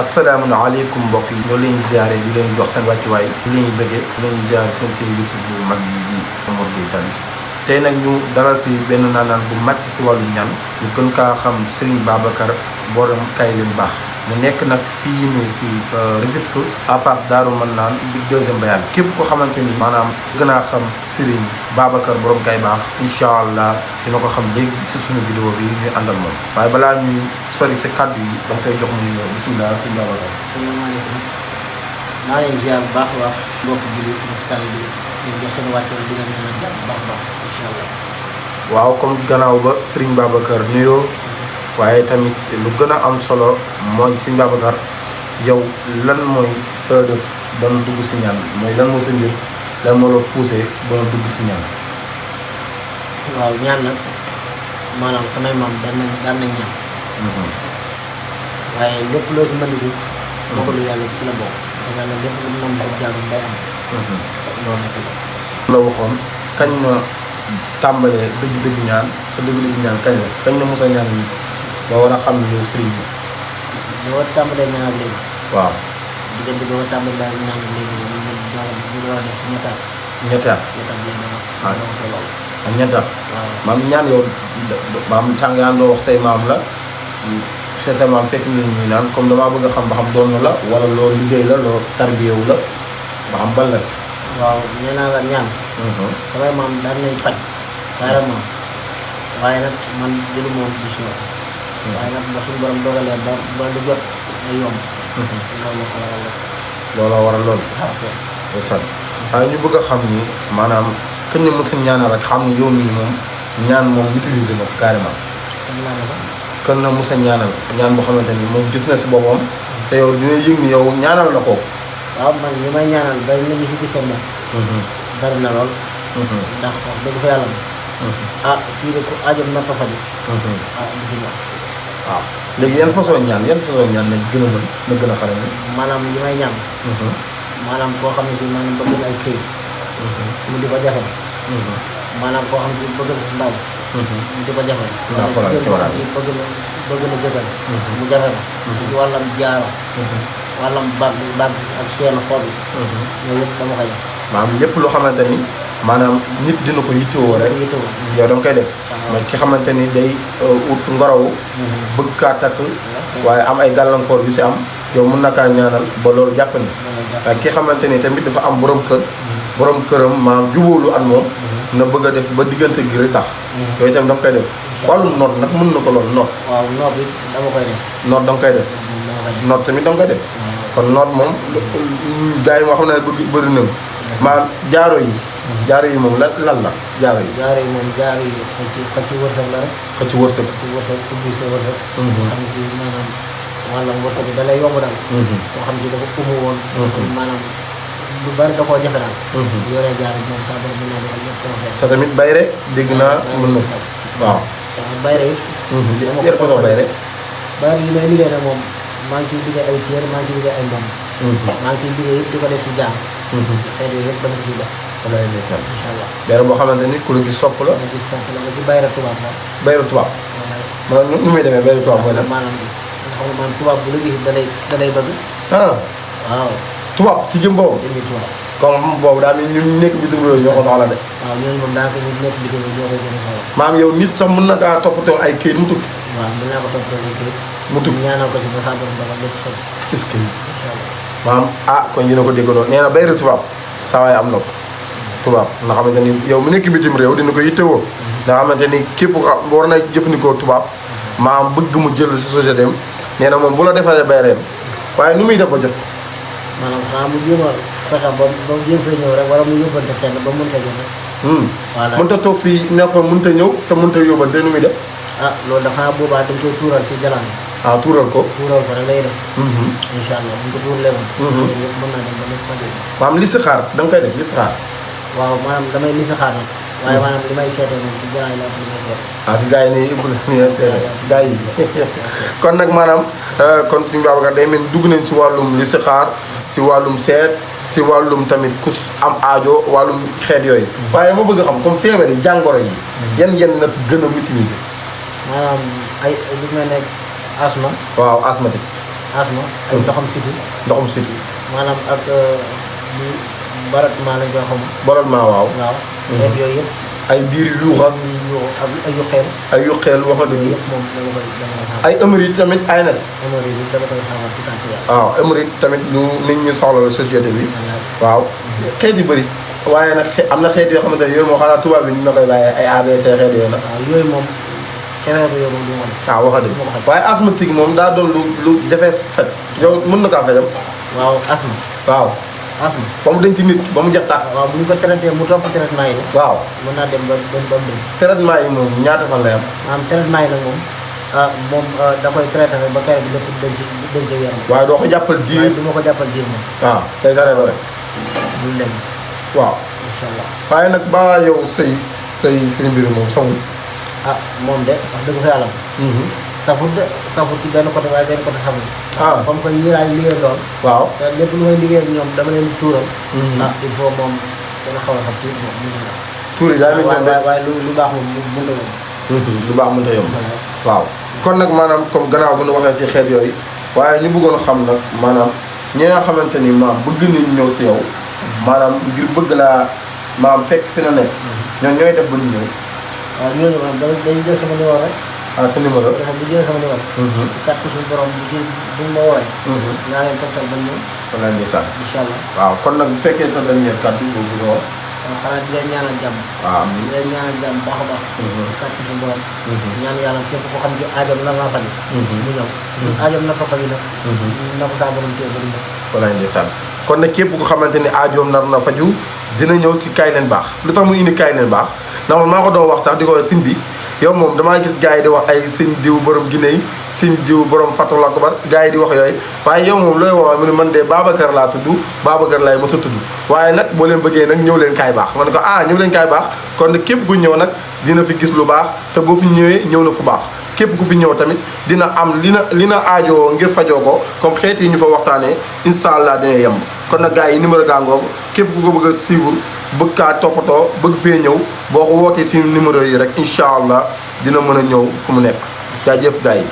asalaamaaleykum mbokk yi ñoo leen ziare di leen jox seen wàccuwaay di leen bëggee di leen ziare seen YouTube bu mag yi di Omar Gueye Talif tey nag ñu dalal fi benn naanaan bu màcc si wàllu ñaan ñu gën kaa xam Serigne Babacar borom kay leen baax mu nekk nag fii nii si Rufisque en face Daaru Manaan bi deuxième bayal képp ko xamante ni maanaam gën a xam Serigne Babacar borom kay baax incha allah dina ko xam léegi si suñu vidéo bi ñuy àndal moom waaye balaa ñuy sori si kàddu yi dama koy jox mu ñëw bisimilah sëñ Babacar. asalaamaaleykum maa leen ziar bu baax a baax mbokk bi mbokk taal bi ñu jox seen wàccuwaay di leen ñaanal jàmm bu baax a baax incha allah. waaw comme gannaaw ba Serigne Babacar nuyoo waaye tamit lu gën a am solo mooy Serigne Babacar yow lan mooy sa def ba nu dugg si ñaan mooy lan moo sa mbir lan moo la fuusee ba nu dugg si ñaan. waaw ñaan nag maanaam samay maam daan nañ ñaan. waaye lépp loo ci mën a gis. dogalu yàlla ci la bokk. parce que lépp lu mu mën a jàmm day am. loolu nag la waxoon kañ na tàmbalee dëgg-dëgg ñaan sa dëgg-dëgg ñaan kañ na musa ñaan yi ba war a xam ne yow sëriñ bi. boo tàmbalee ñaan ak léegi. waaw. diggante boo tàmbalee ñaan ak léegi ñu war a def si ñettaat. ñettaat léegi nag. loolu. ak ñettaat. waaw maam ñaan yow maam sàngaan loo wax say maam la sa maam fekk nit ñi naan comme damaa bëgg a xam ba xam doon la wala loo liggéey la loo tarbiyewu la ba xam ban la si. waaw nee naa la ñaan. samay maam daan nañ faj carrément waaye nag man jëlu moom décision. waaye nag ba suñu borom dogalee ba lu jot day yomb. loolu la ko waral la. looloo waral loolu. ok. waaye ñu bëgg a xam ni maanaam kañ ne mos a ñaanal rek xam ni yow mii moom ñaan moom utilisé na ko carrément. comme naa la sax. kan na mos a ñaanal ñaan boo xamante ni moom gis na si boppam te yow dina yëg ni yow ñaanal la ko. waaw man li may ñaanal bari na ñu si gisee moom. bari na lool. ndax wax dëgg fa yàlla ah fii de ku aajoom na ko faj. du fi ñëw. waaw léegi yan façon ñaan nañ gën a mën na gën a xare ni maanaam li may ñaan. maanaam koo xam ne si maanaam bëgg na ay këyit. mu di ko jafe. maanaam koo xam ne si bëgg na si ndaw. mu di ko jafe. naa ko laaj wala bëgg na jëgal. mu jafe ma. ci wàllam jaaro. wàllam bag ak seen xol yi. yooyu yëpp dama koy def. maanaam lépp loo xamante ni maanaam nit dina ko yittewoo rek yow danga koy def. mais ki xamante ni day ut ngorowu bëgg kaa takk waaye am ay gàllankoor yu si am yow mun na kaa ñaanal ba loolu jàpp ni waaye ki xamante ni tamit dafa am borom kër borom këram maanaam jubóolu ak moom na bëgg a def ba diggante gi rek tax yooyu tamit danga koy def wàllum noot nag mën na ko loolu noot. waaw noot bi dama koy def. noot danga koy def. noot tamit danga koy def. kon noot moom gars yi moo xam ne bëri nañu maanaam jaaro yi moom lan la jaaro yi. jaaro yi moom jaaro yi xëcc wërsëg la rek. xëcc wërsëg. ubbi sa wërsëg. xam si maanaam wàllam wërsëg bi da lay yomb daal. moo xam si dafa umu woon. maanaam lu bari da koo jafe daal. bu yoree jaaro bi moom saa bëri mën naa defal lépp dama fekk. te tamit bayre dégg naa mën na waaw. waaw bayre it. yan façon bayre. bayre yi may liggéey nag moom maa ngi ciy liggéey ay téer maa ngi ciy liggéey ay mbom. maa ngi ciy liggéey it di ko def si jaar. xeet yooyu yëpp dama ciy def. walaay ndeysaan. incha allah bayre boo xamante ni ku la gis sopp la. ma gis sopp la ba ci bayre tubaab la. bayre tubaab. maanaam nu muy demee bayre tubaab mooy lan. maanaam nga xam ne maanaam tubaab bu la gis da lay bëgg. waaw. tubaab ci jëm boobu. jëmmi tubaab. comme boobu daa mel ni ñu nekk bitim réew ñoo ko soxla de. waaw ñooñu moom daanaka ñu nekk bitim réew ñoo koy gën a soxla. maanaam yow nit sax mën na kaa toppatoo ay këyit mu tukki. waaw mën naa ko toppatoo ay këyit. mu tukki ñaanal ko ci ba saa borom dafa lépp solo. est-ce que. incha allah. maanaam kon yéen a ko déggandoo nee na bayre tubaab saa waay am na ko tubaab nga xamante ni yow mu nekk bitim réew dina ko yittewoo. nga xamante ni képp ko war na jëfandikoo tubaab maanaam bëgg mu jël si société am nee na moom bu la defaree bayreem waaye nu muy def ba jot. maanaam xanaa mu jéem a fexe ba jéem fee ñëw rek wala mu yóbbante kenn ba mënta jot rek. voilà mënta toog fii ne ko mënta ñëw te mënta yóbbante nu muy def. ah loolu dafa xanaa boobaa dañ koy tuural si jalaan. tuural ko. tuural ko rek lay def. incha allah bu ñu ko tuuralee moom. loolu yëpp mën naa dem ba nekk fa dégg. maanaam li si xaar da nga koy def li si xaar. waaw maanaam damay li si xaar nag. waaye maanaam li may seetee moom si jalaan yi laa ko li may seet. si gars yi nii yëpp la ñuy seet gars yi kon nag maanaam kon suñu Babacar day mel ni dugg nañ si wàllum li si xaar si wàllum seet si wàllum tamit kus am aajo wàllum xeet yooyu. waaye ma bëgg a xam comme feebar yi jàngoro yi. yan na si gën a utiliser. maanaam ay lu mel ne asma. waaw asthmatique. asma ay ndoxam siti ndoxum siti maanaam ak li baratement lañ koy xam ballonnement waaw waaw xeet yooyu yëpp ay biir yuux ak ak ay yu xeel ay yuqeel wax dëgg yooyu yëpp moom dama koy xam ay hémorroïdes tamit ANS hémorroïde yi dama koy xamal ci kàttu yàlla waaw hémorroïde tamit lu nit ñu soxla la société bi waaw xeet yu bëri waaye nag am na xeet yoo xamante ne yooyu moo xanaa tubaab bi dina koy bàyyee ay ABC xeet yooyu nag waaw yooyu moom xeweeru yooyu moom du ma waaw wax dëgg waaye asthmatique moom daa doon lu jafee faj yow mën na kaa fajam waaw asma waaw asma ba mu denc nit ba mu jeex tàkk waaw bu ñu ko traité mu topp traitement yi waaw mën naa dem ba ba mu dem traitement yi moom ñaata fan lay am maanaam traitement yi nag moom da koy traité ba kere bi lépp denc yaram waaye doo ko jàppal waaye diir du ma ko jàppal diir moom waaw day tare ba rek du dem waaw incha allah waaye nag ba yow say mbir moom sawul moom de wax dëgg fa yàlla safut de safut ci benn côté waaye benn côté safut comme que ñii laay liggéey doon waaw te lépp lu may liggéey ak ñoom dama leen di tuural il faut moom dana xaw a saf tuuti moom mu ngi tuur yi daa mel ne waaye lu baax moom mën na yomb lu baax mënta yomb waaw kon nag maanaam comme gannaaw bu ñu waxee ci xeet yooyu waaye ñu bëggoon xam nag maanaam ñi nga xamante ni maam bëgg nañ ñëw si yow maanaam ngir bëgg laa maam fekk fi na nekk ñoom ñooy def ba ñu ñëw waaw ñooñu moom dañuy jël sama numéro rek sa numéro dafa bu jëlee sama numéro ci kàttu suñu borom buñ ma woowee naa leen tegtal ba ñëw wala ndeysaan incha allah waaw kon nag bu fekkee sa dernier kàddu boobu nga wax waaw xanaa di leen ñaanal jàmm waaw di leen ñaanal jàmm baax a baax ci kàttu suñu borom ñaan yàlla képp ko xam ci aajam nar naa faj mu ñëw aajam nar ko faj nag na ko saa borom téye ba du ñëw wala ndeysaan kon nag képp ku xamante ni aajoom nar na faju dina ñëw si kaay leen baax lu tax mu indi kaay leen baax ndax man maa ko doon wax sax di ko sin bi yow moom damaa gis gars yi di wax ay sëñ diw borom Guinée yi sëñ diw borom Fatou Lakobar gars yi di wax yooyu waaye yow moom looy wax mu ne man de Babacar laa tudd Babacar laay mos a tudd waaye nag boo leen bëggee nag ñëw leen kaay baax man ko ñëw leen kaay baax kon nag képp ku ñëw nag dina fi gis lu baax te boo fi ñëwee ñëw na fu baax képp ku fi ñëw tamit dina am li na aajoo ngir fajoo ko comme xeet yi ñu fa waxtaanee incha allah dina yemb kon nag gars yi numéro gàngoogu képp ku ko bëgg a suivre bëgg kaa toppatoo bëgg fee ñëw boo ko wootee si numéro yi rek incha allah dina mën a ñëw fu mu nekk jaajëf gars yi